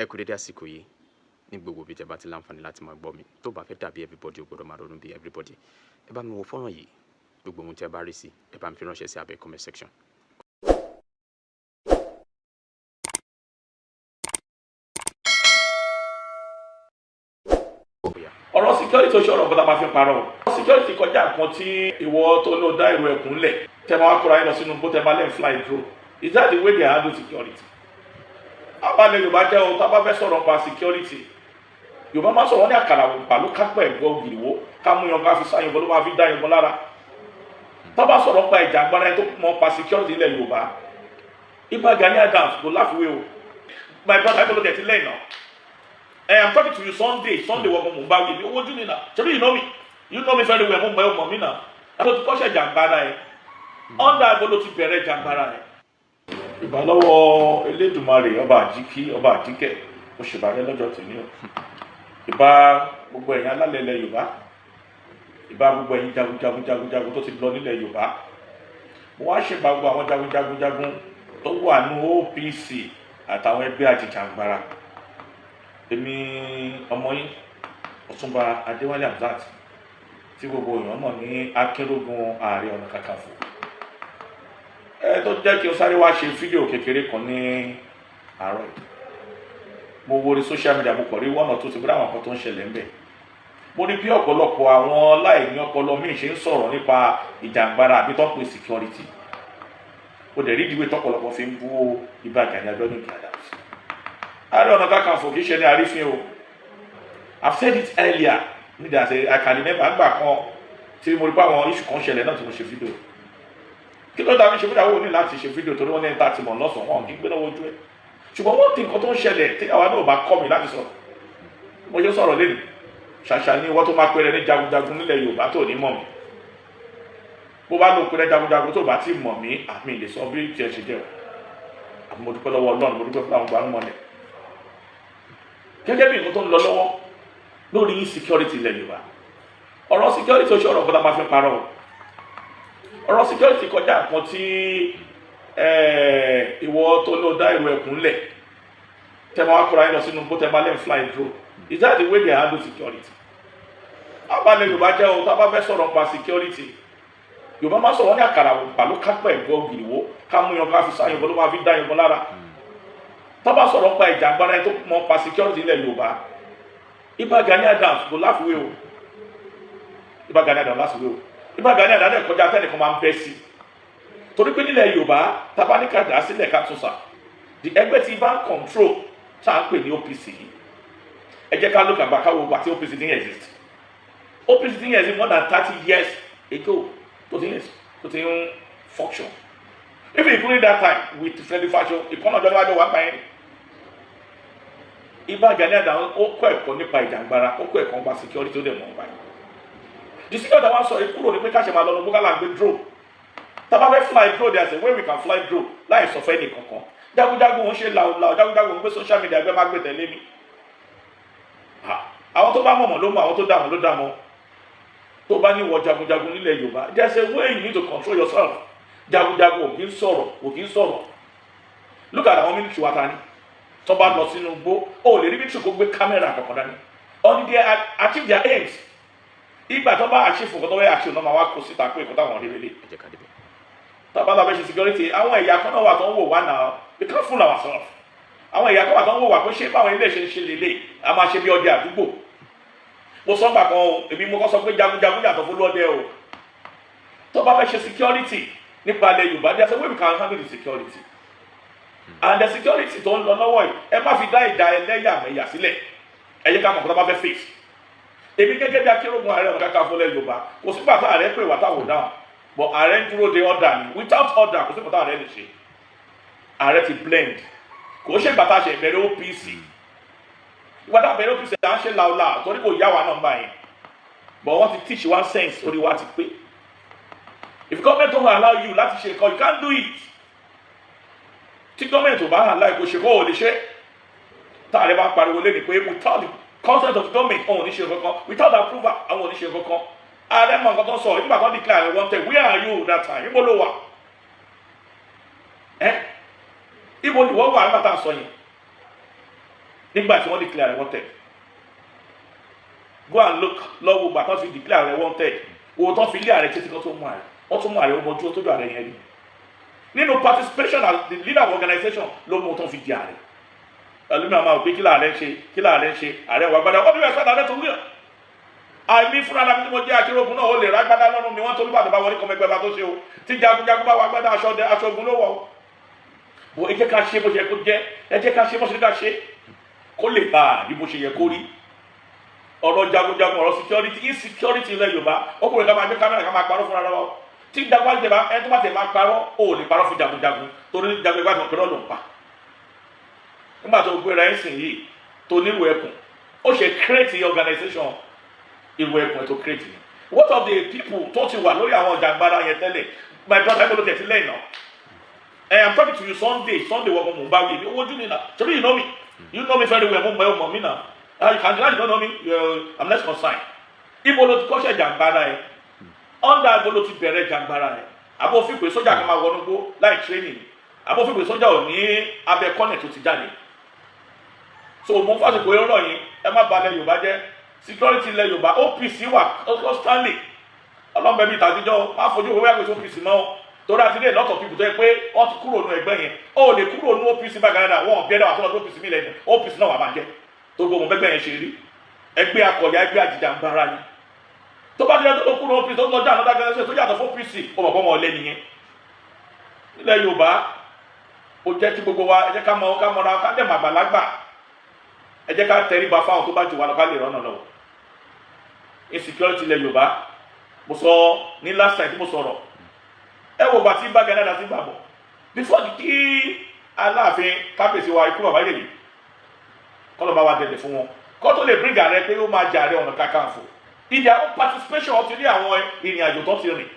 Ẹ kú dédé àsìkò yìí ní gbogbo ibi tẹ́ bá ti láǹfààní láti máa gbọ́ mi. Tó bá fẹ́ dàbí everybody, o gbọ́dọ̀ máa ronú bí everybody. Ẹ bá mi wo fọ́nrán yìí, gbogbo ohun tí ẹ bá rí sí, ẹ bá mi fi ránṣẹ́ sí abẹ́ comment section. Ọ̀rọ̀ security, oṣù ọ̀rọ̀ nǹkan tá a máa fi parọ́ o. Security kọjá nǹkan tí ìwọ tó ló dá èrò ẹ̀kún lẹ̀ tẹ́ máa wá kóra yín lọ sínú bó tẹ́ máa lẹ́yìn fly drone. Is that the way they handle security? Abalẹ̀ Yorùbá jẹ́ o. Tá a bá fẹ́ sọ̀rọ̀ pa security, Yorùbá máa sọ̀rọ̀ ní àkàrà òǹpà ló kápẹ́ ẹ̀gbọ́ ògìrìwó ká mú yan ká fi sáyẹn bọ́ ló máa fi dá yan bọ́ lára. Tá a bá sọ̀rọ̀ pa ìjà agbára, ẹni tó mọ̀ pa security ilẹ̀ Yorùbá, Ìbà Gani Adams kò láfiwé o. My brother, ẹ bọ́ ló tẹ̀ sí lẹ́yìn náà. I'm talking to you Sunday Sunday. Wọ́n mọ̀ n bá wí mi owó ojú mi náà. Ṣebí you know me, you know me very well. Mo mọ̀ ẹ́, mọ̀ mí náà. Ẹ ti kọ́ṣẹ́ jàǹgbára ẹ under ẹ bó ló ti bẹ̀rẹ̀ jàǹgbára ẹ. Ìbà lọ́wọ́ Elédùmarè, ọba àjíkí, ọba àjíkẹ́, ó ṣèbàrẹ́ lọ́jọ́ tèmi o. Ìbà gbogbo ẹ̀yin alálẹ̀ ilẹ̀ Yorùbá, ìbà gbogbo ẹ̀yin jagunjagun jagunjagun tó ti lọ nílẹ̀ Yorùbá. Mo wá ṣèbà gbogbo àwọn jagunjagun jagun tó wà ní OPC àtàwọn ẹgbẹ́ àjìjàngbara. Èmi ọmọ yín, Ọ̀túnba Adéwálé Hamzat, tí gbogbo èèyàn mọ̀ ní Akérògùn Ààrẹ Ọ̀nà Kakanfò, ẹ tó jẹ́ kí o sáré wá ṣe fídíò kékeré kan ní àárọ̀ yìí. Mo wo orí social media, mo kọ̀ rí one or two tí bí àwọn kan tó ń ṣẹlẹ̀ ń bẹ̀. Mo rí bí ọ̀pọ̀lọpọ̀ àwọn láìní ọpọlọ míì ṣe ń sọ̀rọ̀ nípa ìjàngbara àbí tó ń pè security. Mo dẹ̀ rí ìdíwé tọ́pọ̀lọpọ̀ fi ń bú Ìbà Gani Abiodun Adams. Ààrẹ Ọ̀nà Kakanfò kì í ṣe ní àrífín o. I've said it earlier níbi àti I can remember àgbà kan tí mo rí pé àwọn issue kan ṣẹlẹ̀ náà tí mo ṣe fídíò. Kí ló dá mi ṣe fídíò? Àwọn ò ní láti ṣe fídíò torí wọ́n ní ẹni tá a ti mọ̀ lọ́sàn-án, wọn kì í gbéná wojú ẹ̀. Ṣùgbọ́n wọ́n ti nǹkan tó ń ṣẹlẹ̀ tí àwa náà bá kọ́ mi láti sọ̀rọ̀, mo ṣe sọ̀rọ̀ lẹ́nu. Ṣàṣà ni wọ́n tó máa pẹ́rẹ́ ní jagunjagun nílẹ̀ Yorùbá tó ní mọ̀ mí. Bó bá ló pẹ́rẹ́ jagunjagun tó bá ti mọ̀ mí, àmì lè sọ bí tiẹ̀ ṣe jẹ́ o. Àmọ́ mo dúpẹ́ lọ́wọ́ Ọlọ́run, mo dúpẹ́ fún àwọn gbarumọ̀lẹ̀. Gẹ́gẹ́ bí nǹkan tó ń lọ lọ́wọ́ lórí insecurity ilẹ̀ Yorùbá, ọ̀rọ̀ security, oṣù ọ̀rọ̀ nǹkan tá a máa fi parọ́ o. Ọ̀rọ̀ security kọjá nǹkan tí ìwọ tó ló dá èrò ẹ̀kún lẹ̀ tẹ́ máa wá kóra yín lọ sínú bó tẹ́ máa lẹ́yìn fly drone. Is that the way they handle security? Abalẹ̀ Yorùbá jẹ́ o. Tá a bá fẹ́ sọ̀rọ̀ pa security, Yorùbá máa sọ̀rọ̀ ní àkàrà òǹpà ló kápẹ́ ẹ̀gbọ́ ògìrìwó ká mú yan ká fi sáyẹn bọ́ ló máa fi dá yan bọ́ lára. Tá a bá sọ̀rọ̀ pa ìjà agbára, ẹni tó mọ̀ pa security ilẹ̀ Yorùbá, Ìbà Gani Adams kò láfiwé o. Ìbà Gani Adams láfiwé o. Ìbà Gani Adams kọjá tẹnìkan máa ń bẹ́ sí, torí pé nílẹ̀ Yorùbá, tabaníkà dá sílẹ̀ ká tún sà, the ẹgbẹ́ tí bá ń control tá à ń pè ní OPC yìí, ẹ jẹ́ ká look àgbà káwọ́ gbà tí OPC ti ń exist. OPC ti ń exist more than 30 years ago, tó ti ń tó ti ń function, even including that time with Freddy Fasehun. Ìkànnà ọjọ́ níwájú wa gbà yẹn. Ìbà Gani Adams, ó kọ́ ẹ̀kọ́ nípa ìjàngbara, ó kọ́ ẹ̀kọ́ nípa security, ó dẹ̀ mọ̀ nípa ẹ̀. The security àwọn sọ kúrò ní pé ká ṣe máa lọ lọ bókálà ń gbé drone. Tá a bá fẹ́ fly drone, there is a way we can fly drone láì sọ fẹ́ nìkankan. Jagunjagun ń ṣe làwùlàwù, jagunjagun ń gbé social media, ẹgbẹ́ máa gbé tẹ̀lé mi. Àwọn tó bá mọ̀mọ́ ló mọ̀, àwọn tó dààmú ló dààmú. Tó bá ní wọ jagunjagun nílẹ̀ Yorùbá, there is a way you need to control yourself. Jagunjagun ò kí ń sọ̀rọ̀, ò kí ń sọ̀rọ̀. Look at àwọn military wa ta ni tó bá lọ sínú igbó, ó lè rí military kó gbé kámẹ́rà kankan dání until they achieve their aims. Ìgbà tó bá achieve nǹkan tó bá achieve náà, máa wá kó síta pé nǹkan táwọn rí lélẹ̀. Ẹ jẹ́ ká débẹ̀. Tá a bá lọ fẹ́ ṣe security, àwọn ẹ̀yà kan náà wà tó ń wò wá náà. We can't fool ourselves. Àwọn ẹ̀yà kan wà tó ń wò wá pé ṣé báwọn ilé ṣe ń ṣe lélẹ̀, a máa ṣe bí ọdẹ àdúgbò. Mo sọ gbà kan o, èmi mo kọ́ sọ pé jagunjagun yàtọ̀ fún lọ́dẹ o. Tó bá fẹ́ ṣe security nípa ilẹ̀ Yorùbá, there is a way we can handle the security, and the security tó ń lọ lọ́wọ́ yìí, ẹ má fi dá ìjà ẹlẹ́yàmẹ̀yà sílẹ̀. Ẹ yẹ ká mọ̀ kó tó bá fẹ́ face. Èmi gẹ́gẹ́ bí Akérògùn Ààrẹ Ọ̀nà Kakanfò ilẹ̀ Yorùbá, kò sígbà tá ààrẹ pè wá táwọn dáhùn, but ààrẹ ń dúró de order ni. Without order, kò sígbà tá ààrẹ lè ṣe. Ààrẹ ti blend. Kò ṣe ìgbà tá a ṣe ìbẹ̀rẹ̀ OPC. Ìgbà tá a bẹ̀rẹ̀ OPC, à ń ṣe làwùlà torí kò yá wa náà báyìí, but wọ́n ti teach one sense, orí wa ti pé. If government don't allow you láti ṣe nǹkan, you can't do it. Tí government ò bá allow kò ṣe kó o lè ṣe. Tá ààrẹ bá pariwo lé ní pé without the consent of government, òun ò ní ṣe kankan, without approval, àwọn ò ní ṣe kankan, ààrẹ mọ nǹkan tó ń sọ. Nígbà tó declare wanted, where are you that time? Ibo ló wà? Ẹ ibo ni wọ́n wà nígbà tá à ń sọ yẹn? Nígbà tí wọ́n declare rẹ̀ wanted, go and look lọ́wọ́ gbà tán fi declare rẹ̀ wanted, wo tán fi lé ààrẹ títí kan tó mú ààrẹ, wọ́n tún mú ààrẹ, ó mọjú tó ju ààrẹ yẹn rí nínú participation as the leader of organization ló mú tán fi di ààrẹ. Ẹlòmíràn máa wò pé kí láàrẹ ń ṣe, kí láàrẹ ń ṣe, ààrẹ wà gbádà. Wọ́n bí wọ́n sọ́dọ̀ ààrẹ tó wúyọ̀ àmì fúnra mi tí mo jẹ́ akérògùn náà, ó lè rágbádá lọ́rùn mi. Wọ́n tó nígbà tó bá wọlé kọ́mọ ẹgbẹ́ bá tó ṣe o, tí jagunjagun bá wà gbádá, aṣọ ọdẹ, aṣọ ogun ló wọ̀ o. Bó ẹ jẹ́ ká ṣe bó ṣe yẹ kó jẹ́, ẹ jẹ́ ká ṣe bó ṣe ká ṣe kó lè bá a rí bó ṣe yẹ kó rí. Ọ̀rọ̀ jagunjagun, ọ̀rọ̀ security, insecurity ilẹ̀ Yorùbá, ọkùnrin ká máa gbé kámẹ́rà, ká máa parọ́ fúnra wa. Tí jagunjagun tẹ̀ bá ẹni tó bá tẹ̀ máa parọ́, ó lè parọ́ fún jagunjagun, torí jagunjagun àti ọ̀pẹ̀rọ̀ ló ń pa. Nígbà tó gbéra ẹ̀ sìn yìí tó nílùú ẹkùn, ó ṣe create organization ìlú ẹkùn ẹ̀ tó create ni. What of the people tó ti wà lórí àwọn jàǹgbára yẹn tẹ́lẹ̀? My brother, ẹ̀ bọ́ ló tẹ̀ sí lẹ́yìn náà. I'm talking to you, Sunday. Sunday wọ́n mọ̀ n bá wí mi owó ojú mi náà. Ṣebí you know me, you know me very well. Mo mọ̀ ẹ́, o mọ̀ mí náà. You can deny you don't know me, I'm less concerned. Ibo ló ti kọ́ṣẹ́ jàǹgbára ẹ̀? Under ibo ló ti bẹ̀rẹ̀ jàǹgbára ẹ̀? Àbó fi pé sójà kan máa wọnú gbó láì training? Àbó fi pé sójà ò ní abẹ kọ́nẹ̀ tó ti jáde? So mo fásitì ọ̀rọ̀ yìí, ẹ má balẹ̀ Yorùbá jẹ́. Security ilẹ̀ Yorùbá, OPC wà constantly. Ọlọ́mọbẹ bíi tàtijọ́ má fojú owó yàgò sí OPC mọ́ o, torí àti ní a lot of people tó yẹ pé wọ́n ti kúrò nù ẹgbẹ́ yẹn. Ó lè kúrò nù OPC bá Canada, wọ́n bí ẹ̀dá wà tó lọ sí OPC mi lẹ́nu, OPC náà wà máa jẹ́ tó gbogbo bẹ́gbẹ́ yẹn ṣe rí. Ẹgbẹ́ akọ̀yà, ẹgbẹ́ àjìjàǹgbara ni. Tó bá ti rẹ tó kúrò OPC, tó lọ́jà another organization tó yàtọ̀ fún OPC, ó mọ̀ pé ọmọ ọ̀lẹ́ nìyẹn. Nílẹ̀ Yorùbá, ó jẹ́ kí gbogbo wa, ẹ jẹ́ ká mọ, ká mọra, ká dẹ̀ màgbàlagbà. Ẹ jẹ́ ká tẹríba fáwọn tó bá jù wá lọ, ká lè rọ́nà lọ́wọ́. Insecurity ilẹ̀ Yorùbá, mo sọ ní last time tí mo sọ̀rọ̀, ẹ wo gbà tí bá Gani Adams ti gbà bọ̀ before kí Aláàfin, kábíyèsí wa, ikú bàbá yèyí, kọ́ ló bá wa dẹ̀dẹ̀ fún wọn, kọ́ tó lè bring ààrẹ pé ó máa jẹ Ààrẹ Ọ̀nà Kakanfò, ìdí àwọn participation ti rí, àwọn ìrìn àjò tó ti rìn.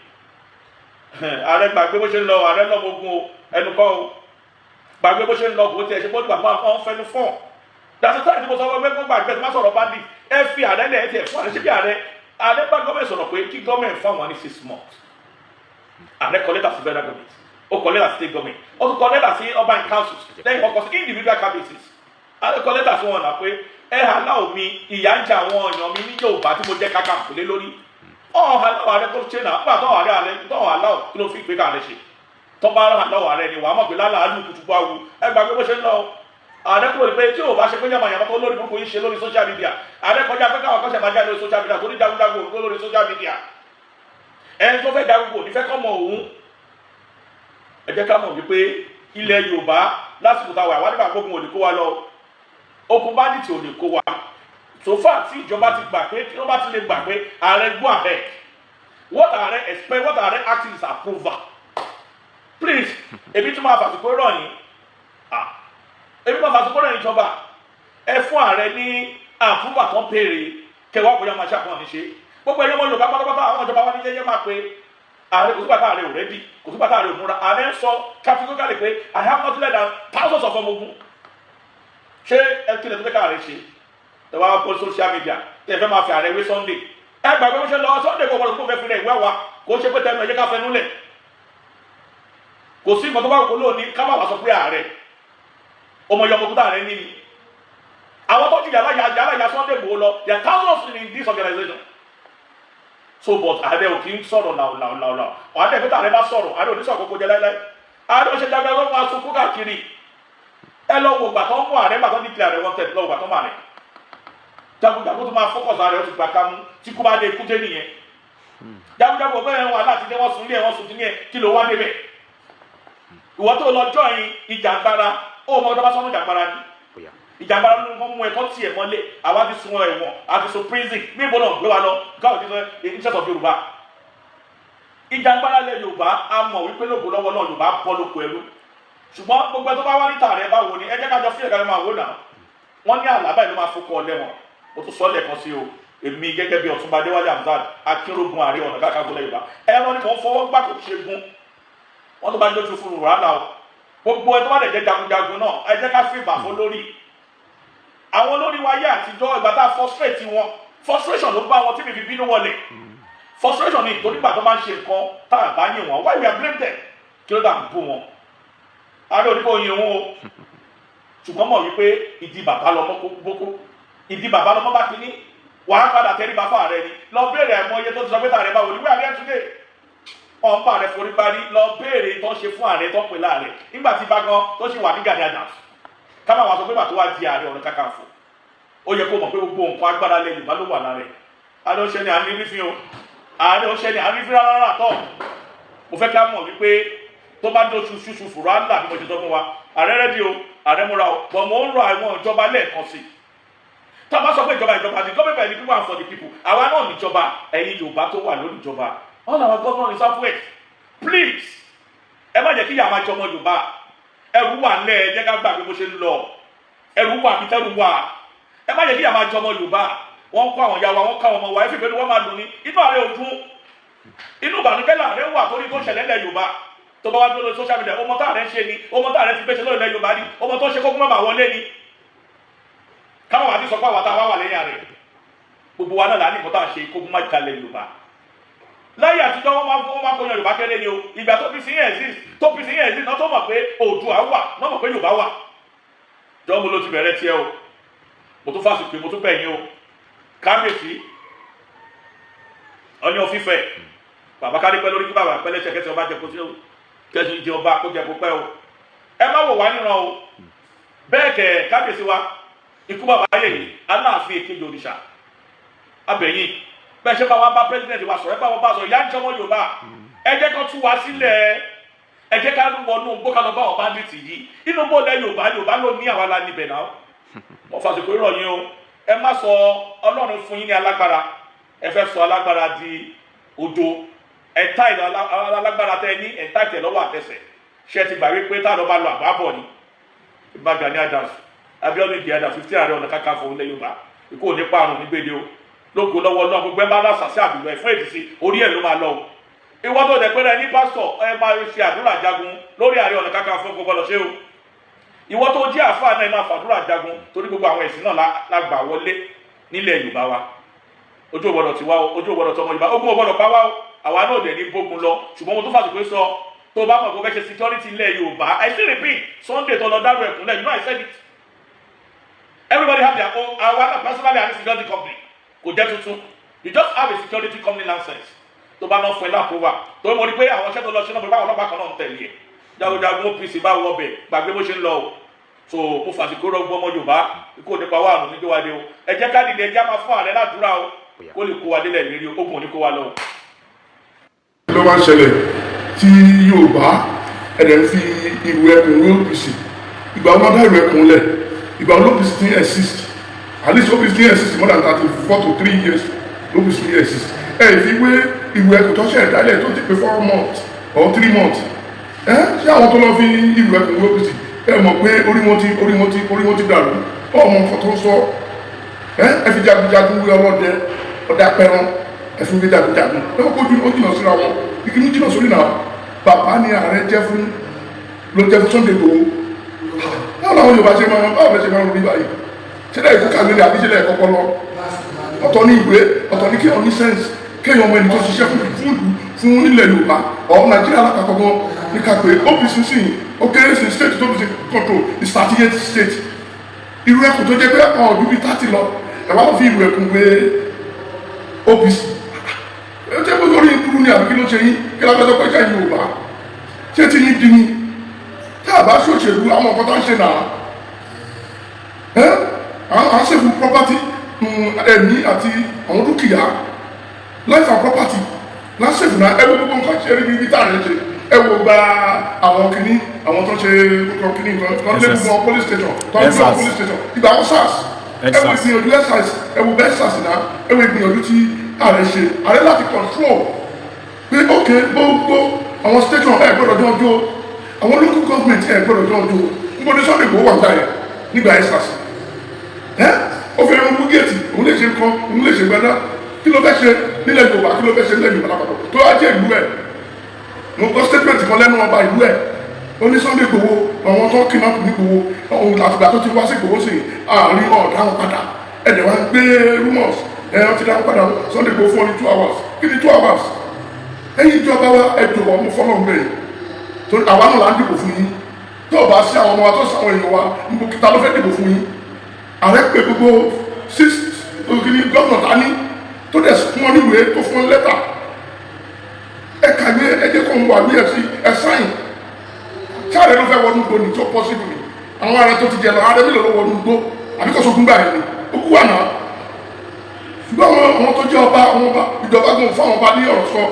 Ààrẹ gbàgbé bó ṣe ń lọ, ààrẹ lọ́mọ ogun o, ẹnu kọ́ o, gbàgbé bó ṣe ń lọ, kò tiẹ̀ ṣe bó dùgbà fún àwọn fẹnu fún dàtí táyà tí mo sọ fún ẹgbẹ́ gbàgbé tí má sọ̀rọ̀ bandit. Ẹ fi ààrẹ lẹ̀, ẹ tiẹ̀ fún ààrẹ ṣé bí ààrẹ bá gọ́ọ̀mẹ̀ sọ̀rọ̀ pé kí gọ́ọ̀mẹ̀ fún àwọn ní 6 months. Ààrẹ kọ lẹ́tà sí federal government, ó kọ lẹ́tà sí state government, ó tún kọ lẹ́tà sí urban councils, lẹ́yìn ọkọ̀ sí individual kábíyèsí. Ààrẹ kọ lẹ́tà sí wọn náà pé ẹ aláwọ̀ mi, ìyà ń jẹ àwọn èèyàn mi ní Yorùbá tí mo jẹ́ Kakanfò lé lórí. Ọ̀hún aláwọ̀ ààrẹ kó ṣe náà. Nígbà tó ààrẹ tó aláwọ̀, kí ló fi ìpè káàrẹ ṣe? Tó bá aláwọ̀ ààrẹ ni wàá mọ̀ pé lálàálù kùtùkù awu. Ẹ gbàgbé bó ṣe ń lọ. Ààrẹ kúrò ní pé tí ò bá ṣe pé yàmàyàmà tó lórí burúkú yìí ṣe lórí social media, ààrẹ kọjá pé káwọn kọ́ṣẹ́ máa jáde lórí social media, torí jagunjagun òun lórí social media. Ẹni tó fẹ́ jagun kò ní fẹ́ kọ́ mọ òun. Ẹ jẹ́ ká mọ̀ wípé ilẹ̀ Yorùbá lásìkò táwa àwọn nígbà gbógun ò lè kó wa lọ, okùn bandit ò lè kó wa. So far tí ìjọba ti gbà pé, tí wọ́n bá ti lè gbà pé ààrẹ go ahead, what ààrẹ expect, what ààrẹ asking is approval, please. Èmi tún máa fàsìkò rọ̀ yín. Ah, èmi máa fàsìkò rọ̀ yín, ìjọba, ẹ fún ààrẹ ní approval tó ń béèrè, kẹwàá bóyá máa ṣàkóso ní ṣe. Gbogbo ẹ̀yọ́ ọmọ Yorùbá pátápátá, àwọn ìjọba wa ní jẹ́jẹ́ máa pe ààrẹ. Kò sígbà tá ààrẹ ò ready, kò sígbà tá ààrẹ ò múra. Ààrẹ ń sọ categorically pé I have not less than thousands of ọmọ ogun. Ṣé ẹ kí lè tó fẹ́ ká ààrẹ ṣe? Ẹ wá bọ́ social media, tẹ fẹ́ máa fi ààrẹ wé Sunday. Ẹ gbàgbé bó ṣe lọ. Sunday kò gbọdọ̀ kó fẹ́ fi rẹ̀ ìwé wa, kò ṣe pé tẹnu ẹ jẹ́ ká fẹnu lẹ̀. Kò sí nǹkan tó bá wù kó lóòní, ká má wà sọ pé ààrẹ ọmọ yọmọ kúta ààrẹ ní ni àwọn tó ju yàrá yàrá yà Sunday Igboho lọ. There are thousands in this organization. So but ààrẹ ò kì í sọ̀rọ̀ làwùlàwùlàwù. Ààrẹ pé ààrẹ bá sọ̀rọ̀, ààrẹ ò ní sọ̀rọ̀ kókó jẹ láíláí. Ààrẹ ò ṣe dàgbà lọ́wọ́ máa sunkún káàkiri. Ẹ lọ wo gbà tó ń mú ààrẹ, gbà tó ní clear ààrẹ wanted, lọ́wọ́ gbà tó mú ààrẹ jagunjagun tó máa focus. Ààrẹ ó ti gbà kámú. Tí kú bá dé, ikú dé nìyẹn. Jagunjagun ọgbẹ́ yẹn wà láti dé, wọ́n sùn lé ẹ̀, wọ́n sùn ní ẹ̀. Kí ló wá débẹ̀? Ìwọ tó lọ join ìjàngbara, ó mọ ọdọ bá sọnù ìjàngbara ni. Bóyá. Ìjàngbara ló ń mú ẹ̀kọ́ tiẹ̀ mọ́lé. Àwa ti sun ẹ̀wọ̀n, a ti sun prison níbo náà gbé wa lọ. God is the interest of Yorùbá. Ìjàngbara lẹ Yorùbá, a mọ̀ wípé lóko lọ́wọ́ náà Yorùbá bọ́ lóko ẹrú. Ṣùgbọ́n gbogbo ẹ tó bá wá níta rẹ, báwo ni? Ẹ jẹ́ ká jọ fílẹ̀ ká máa wò náà. Wọ́n ní àlábà ìlú máa fọkọ lẹ́wọ̀n. Mo tún sọ lẹ́ẹ̀kan sí o, èmi gẹ́gẹ́ bí Ọ̀túnba Adéwálé Hamzat Akínrógun, Ààrẹ Ọ̀nà Kakanfò lẹ̀ Yorùbá, ẹran ni mò ń fọwọ́ gbà, kò ṣe gún wọ́n tó bá jójú fún un rárá o. Gbogbo ẹ tó bá lè jẹ́ jagunjagun náà, ẹ jẹ́ ká fi ìbà fún lórí àwọn olórí wa ayé àtijọ́. Ìgbà tá a frustrate wọn, frustration ló bá wọn tí mi fi bínú wọlé. Frustration ni, torí ìgbà tó máa ń ṣe nǹkan tá a bá yìn wọn, why we are blame them? Kí ló dà ń bú wọn? Ààrẹ oníkó yin òun o. Ṣùgbọ́n mọ̀ wípé ìdí bàbá lọmọ bókó, ìdí bàbá lọmọ bá kíní, wàá padà tẹríba fún ààrẹ ni. Lọ béèrè àìmọye tó ti sọ pé tààrẹ báwo ni wíwá ààrẹ today ọ̀n bá rẹ forí parí. Lọ béèrè tó ṣe fún ààrẹ tó pè láàrẹ nígbà tí bá gan tó ṣì wà ní Gani Adams, ká má wàá sọ pé bàtó wá di Ààrẹ Ọ̀nà Kakanfò. Ó yẹ kó mọ̀ pé gbogbo nǹkan agbára lẹ Yorùbá ló wà lára ẹ̀. Ààrẹ ó ṣe ni à ń rí fín o, ààrẹ ó ṣe ni à ń rí fín rárá rárá tọ̀. Mo fẹ́ ká mọ̀ wípé tó bá dóṣù ṣúṣù fùrọ̀ á là bí mo ṣe sọ fún wa. Ààrẹ ready o, ààrẹ múra o. Bọ̀ mo ń rọ àwọn ìjọba lẹ́ẹ̀kan sí i. Tá a bá sọ pé ìjọba, ìjọba, the government by the people and for the people, àwa náà níjọba. Ẹ̀yin Yorùbá tó wà lórí ìjọba, all our governors in South West, please, ẹ má jẹ́ kí ìyà máa jọmọ Yorùbá. Ẹrù wà ńlẹ̀, ẹ jẹ́ ká gbàgbé bó ṣe ń lọ. Ẹrù wà bí tẹ́rù wà. Ẹ má jẹ́ kí ìyà máa jọmọ Yorùbá. Wọ́n kó àwọn ìyá wa, wọ́n kó àwọn ọmọ wa. Ẹ fi ìpinnu wọn máa dùn ní inú ààrẹ òdùn, inú ìbànújẹ́ láàrẹ wà torí tó ṣẹlẹ̀ ńlẹ̀ Yorùbá. Tó bá wá dúró lórí social media, ọmọ tá ààrẹ ń ṣe ni, ọmọ tá ààrẹ ti gbéṣẹ́ lórí ilẹ̀ Yorùbá ni, ọmọ tó ṣe kókó má bàa wọlé ni. Káwọn àti sọ pé àwọn táwa wà lẹ́yìn ààrẹ, gbogbo wa náà là ní nǹkan tá à ń ṣe kókó má jalè Yorùbá. Láyé àtijọ́, wọ́n máa kó yan Yorùbá kéré ni o. Ìgbà tó fi sí yẹn exist, tó fi sí yẹn exist náà, tó mọ̀ pé Oòduà wà náà, mọ̀ pé Yorùbá wà. Jọ́ mo ló ti bẹ̀rẹ̀ tiẹ̀ o. Mo tún fásitì pé mo tún bẹ̀ yín o. Kábíyèsí Ọọ̀ni of Ifẹ̀, bàbá, kárí pẹ́ lórí, kí bàbá pẹ́ lẹ́sẹ̀, kẹsì ọba jẹ kó sí kẹsì jẹ ọba kó jẹ kó pẹ́ o. Ẹ má wò wá níran o. Bẹ́ẹ̀ kẹ̀, kábíyèsí wa, ikú bàbá yèyí, Aláàfin èkejì òrìṣà, abẹ̀yìn, bẹ́ẹ̀ ṣe bá wa bá president wa sọ̀rọ̀, ẹ bá wọn bá sọ̀rọ̀. Ìyá ń jọmọ Yorùbá, ẹ jẹ́ kó tú wa sílẹ̀. Ẹ jẹ́ ká wọnú gbó, ká lọ bá àwọn bandits yìí inú bó lẹ Yorùbá. Yorùbá ló ní, àwa la níbẹ̀ náà. Mo fàṣìkò ìrọ̀yìn o. Ẹ má sọ Ọlọ́run fún yín ní alágbára, ẹ fẹ́ sọ alágbára di ojo. Ẹ tá ìlọ alágbára tẹ ní, ẹ tá ìtẹ̀ lọ́wọ́ àtẹsẹ̀. Ṣé ti gbà wípé tá lọ́ bá lọ àbábọ̀ ni ìbá Gani Adams, Abiodun Ige Adams, 50 Ààrẹ Ọ̀nà Kakanfò ilẹ̀ Yorùbá, ikú ò ní parun nígbèdè o. Lógo lọ́wọ́ náà, gbogbo ẹ bá lásà sí àbílọ̀ ẹ̀ fún èdè orí ẹ̀ ló máa lọ o. Ìwọ́n tó dẹ̀ pẹ́rẹ́ ní pásítọ̀, ẹ máa ṣe àdúrà jagun lórí Ààrẹ Ọ̀nà Kakanfò gbogbo lọ ṣe o. Ìwọ tó jẹ́ àfáà náà, ẹ máa fàdúrà jagun, torí gbogbo àwọn ẹ̀sìn náà la gbà wọlé nílẹ̀ Yorùbá wa. Ojú ò gbọdọ̀ tiwa o, ojú ò gbọdọ̀ tọmọ Yorùbá, ogun ò gbọdọ̀ pa wá o. Àwa náà dẹ̀ ní bógun lọ. Ṣùgbọ́n mo tún fàṣùkò sọ, tó bá mọ̀ kó fẹ́ ṣe security ilẹ̀ Yorùbá, I still repeat, Sunday tó lọ dárò ẹ̀kúnlẹ̀, you know I said it, everybody have their own. Àwa náà personally have a security company, kò jẹ́ tuntun. You just have a security company license tó bá náà fún ẹ lápòwà tó mọ̀ ní pé àwọn iṣẹ́ tó lọ ṣe náà, pé báwọn ọlọ́pàá kan náà ń tẹ̀lé ẹ̀. Jagunjagun OPC bá wọ ọbẹ̀, gbàgbé bó ṣe ń lọ o. So mo fàṣìkò rọ gbọmọ Yorùbá, ikú nípa wà àrùn nígbé wa dé o. Ẹ jẹ́ ká dìde, ẹ jẹ́ á máa fún ààrẹ ládùúrà o, kó lè kó wa délẹ̀ lérí o. Ogun ò ní kó wa lọ o. Ló máa ń ṣẹlẹ̀ tí Yorùbá ẹ̀dẹ̀ ń fi ìlú ẹkùn ní OPC. Ìgbà wọn dá ìlú ẹkùn lẹ̀? Ìgbà wọn OPC ti exist? At least OPC ti exist more than 34 to 3 years. OPC ti exist. Ẹ fi wé ìlú ẹkùn tó ṣẹ̀ dálẹ̀ tó ti pé 4 months or 3 months. Ẹ ṣé àwọn tó lọ fi ìlú ẹkùn wé OPC, ẹ mọ̀ pé orí wọn ti dàrú. Ọmọ nǹkan tó ń sọ. Ẹ fi jagunjagun wé ọlọ́dẹ, ọdẹ apẹran, ẹ fi wé jagunjagun. Ẹ mọ̀ kó ó jìnnà síra wọn. Ìkíní jìnnà sórí náà. Bàbá ni ààrẹ jẹ́ fún, ló jẹ́ fún Sunday Igboho. Báwo làwọn Yorùbá ṣe máa, báwo lè ṣe máa rí báyìí? Ṣẹlẹ̀ ìkó kàwé ni àbí ṣẹlẹ̀ ẹ̀kọ́kọ́ lọ? Ọ̀tọ̀ ní ìwé, ọ̀tọ̀ ní kéèyàn ní sense, kéèyàn ọmọ ẹni tó ṣiṣẹ́ fún ìlú, fún ilẹ̀ Yorùbá ọ̀ Nàìjíríà lápapọ̀ gan ní ká pé OPC sì ó kéré sí. State tó fi control is 38 state. Irú ẹkùn tó jẹ́ pé ọ̀ọ́dún bíi 30 lọ, ẹ̀ wá fi ìlú ẹkùn wé OPC. Ẹ jẹ́ pé orí ìkúrú ni àbí kí ló ṣe yín? Kí la fẹ́ sọ pé ṣe Yorùbá ṣé ti yín di ni? Tí a bá ṣòṣèlú, àwọn nǹkan tó ń ṣe náà ẹ́ à ń ṣèfù property, ẹ̀mí àti àwọn dúkìá, life and property lásìkò náà. Ẹ wo gbogbo nǹkan ṣe rí ibi tá à ń ṣe. Ẹ wo gba àwọn kìíní, àwọn tó ń ṣe kìíní tó ń lé gbogbo wọn police station, tó ń gbé wọn police station ìgbà àwọn SARS. Ẹ wo ìgbìyànjú SARS, ẹ wo bẹ́ẹ̀ SARS náà. Ẹ wo ìgbìyànjú tí ààrẹ ṣe, ààrẹ láti control pé ok, gbogbo àwọn station ẹ gbọ́dọ̀ jọ ọjọ́, àwọn local government ẹ gbọ́dọ̀ jọ ọjọ́. Níbo ni Sunday Igboho wà gbà yẹn nígbà SARS? Ẹ ó fẹ́ mú géètì, òun lè ṣe nǹkan, òun lè ṣe gbẹ́dá. Kí ló fẹ́ ṣe nílẹ̀ Yorùbá? Kí ló fẹ́ ṣe nílẹ̀ Yorùbá lápapọ̀ tó wá jẹ́ ìlú ẹ̀? Mo gbọ́ statement kan lẹ́nu ọba ìlú ẹ̀. Ó ní Sunday Igboho, àwọn tó kidnap ní Igboho, òun àtìgbà tó ti wá sí Igboho sí àárín ọ̀dà wọn padà. Ẹ̀dẹ̀ wá ń gbé rumors ẹ̀ wọ́n ti dá wọn padà. Sunday Igboho fún ọ ní 2 hours. Kí ni 2 hours? Ẹ̀yin ìjọba wa, ẹ jọ̀wọ́, mo fọlọ́ ń bẹ̀ torí àwa náà là ń dìbò fún yín. Tó o bá sí àwọn ọmọ wa tó sàwọn èèyàn wa, níbo ta ló fẹ́ dìbò fún yín? Ààrẹ pé gbogbo six òkìní gómìnà ta ní tó dẹ̀ fún wọn níwèé, tó fún wọn lẹ́tà. Ẹ kàwé, ẹ jẹ́ kó ń wà ní ẹ̀sìn ẹ sáyìn. Sáré ló fẹ́ wọnú gbó ni tó possible ni. Àwọn ààrẹ tó ti jẹ lọ, ààrẹ mélòó ló wọnú gbó? Àbí kò sógun gbà yẹn ni ó kú wà náà. Ṣùgbọ́n àwọn tó jẹ́ ọba, àwọn ọba, ìjọba gan fún àwọn ọba ní ọ̀rọ̀ sọ.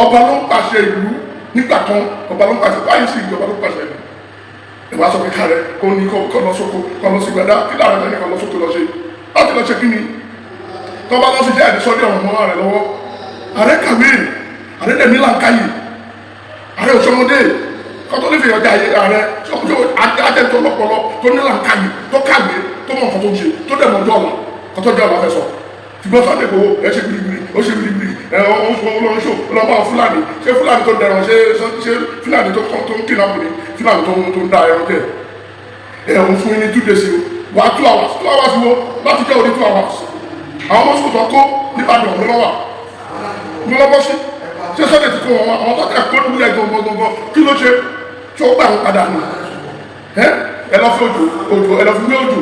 Ọba ló ń pàṣẹ ìlú nígbà kan, ọba ló ń pàṣẹ báyìí sí, ìjọba ló ń pàṣẹ ìlú. Ìwà sọ pé kárẹ kó ní kó lọ sóko, kó lọ sí gbẹdá. Kí láàrin ẹni kó lọ sóko lọ ṣe láti lọ ṣe kí ni? Tọ́ba lọ sí jẹ́ àdìsọ́dí ọ̀rọ̀ mọ́ rẹ̀ lọ́wọ́. Ààrẹ kàwé, ààrẹ dẹ̀ ní làǹkàyè, ààrẹ òṣọmọdé kọ́tọ́ lè fi ọjà ayé. Ààrẹ ajẹ́tọ́ lọ́pọlọ, tó ní làǹkàyè, tó kàwé, tó mọ̀ nǹkan tó ń ṣe, tó dẹ̀ mọ̀ ọjọ́ ọ̀la kọ́tọ́ jẹ́ ọ̀la fẹ́ sọ. Ṣùgbọ́n Sunday Igboho, ẹ ṣe gbirigbiri, ó ṣe gbirigbiri, ẹ ọ̀hún ṣò ọlọ́mọ Fúlàní. Ṣé Fúlàní tó dẹ̀rọ̀, ṣé Fúlàní tó ń kìnnà ní Fúlàní tó ń da ẹran jẹ? Ẹ òun fún yín ní 2 days o, wà á 2 hours, 2 hours wo láti jẹ́ òní 2 hours? Àwọn ọmọ sùkùtọ̀ kó nígbàdàn lọ́wọ́ mo lọ́wọ́ sí. Ṣé Sunday ti kó wọn? Àwọn tó tẹ̀ kó nílẹ̀ gbọ̀ngbọ̀ngbọ̀ngbọ̀, kí ló ṣe tí ó gbà wọn padà nù? Ẹ ẹ lọ fi òjò òjò, ẹ lọ fi wé òjò,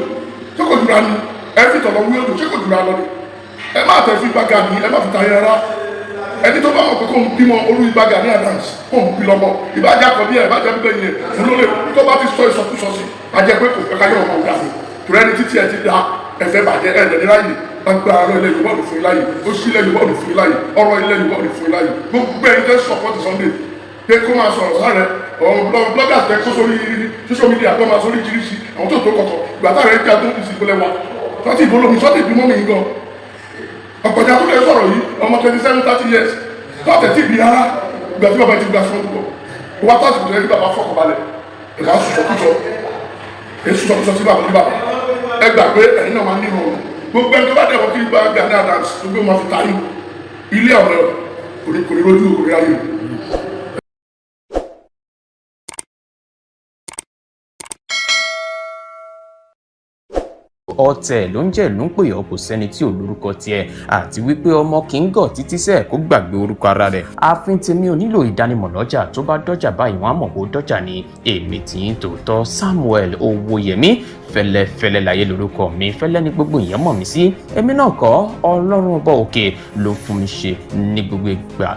ṣé kò jura ni? Ẹ fi tọ̀lọ̀ wé òjò, ṣé kò jura lọ ni? Ẹ má tẹ̀ fi Ìbà Gani, ẹ má fi tayé rárá. Ẹni tó bá wọn pé kó ń bímọ olú Ìbà Gani Adams, kó ń bí lọ́mọ, ìbájá kọ bí ẹ, ìbájá bíbẹ yẹn fún lólè, tó bá ti sọ ìsọkúsọ sí, ajẹ pé kò fẹ́ ká yọ ọmọ ọ̀gá mi tùrẹ́. Ẹni títí ẹ ti da ẹfẹ bàjẹ́, ẹ lẹ́ni láàyè agbára ilẹ̀ Yorùbá ò ní fún yín láàyè, ó sí ilẹ̀ Yorùbá ò ní fún yín láàyè, ọ̀rọ̀ ilẹ̀ Yorùbá ò ní fún yín láàyè. Gbogbo ẹni tẹ́ support Sunday pé kó máa sọ̀rọ̀ sáré, ọ̀rọ̀ bloggers tẹ kó sórí social media tó máa sórí jírísì, àwọn tó tó kọ̀kọ̀ ìgbà táwọn ẹ̀ já tó ń sì gbọ́lẹ̀ wa sọ́tì ìbólómi sọ́tì ìbímọ mi gan. Ọ̀pọ̀jà tó lè sọ̀rọ̀ yìí, ọmọ 27, 30 years tọ́tẹ̀ tí ìbí rárá. Ìgbà tí bàbá ti gba fún ọdún wà tó àsìkò tó yẹ kí bàbá fọkànbalẹ̀, ìwà sọ̀kúsọ, èso sọ̀kúsọ sí bàbá ní bàbá. Ẹ gbà pé ẹ̀yin náà máa ní ìrọ̀rùn. Gbogbo ẹni tó bá dẹ̀wọ̀ kí Ìbà Gani Adams tó gbé wọn fi tayé ilé ọ̀rẹ́ kò ní lójú, kò ní ráyè. Ọ̀tẹ̀ ló ń jẹ́ ló ń pè ọ́, kò sẹ́ni tí ò lórúkọ tiẹ̀, àti wípé ọmọ kì í gọ̀ títí sẹ́ẹ̀ kó gbàgbé orúkọ ara rẹ̀. Ààfin tèmi ò nílò ìdánimọ̀ lọ́jà, tó bá dọ́jà báyìí wọ́n á mọ̀ kó dọ́jà ni. Èmi tí ń tòótọ́ Samuel Owóyẹmí fẹlẹ́fẹlẹ́ láyé lórúkọ mi, fẹlẹ́ ní gbogbo èèyàn mọ̀ mí sí. Èmi náà kọ́, Ọlọ́run ọba òkè ló fún mi ṣe ní gbogbo ìgbà.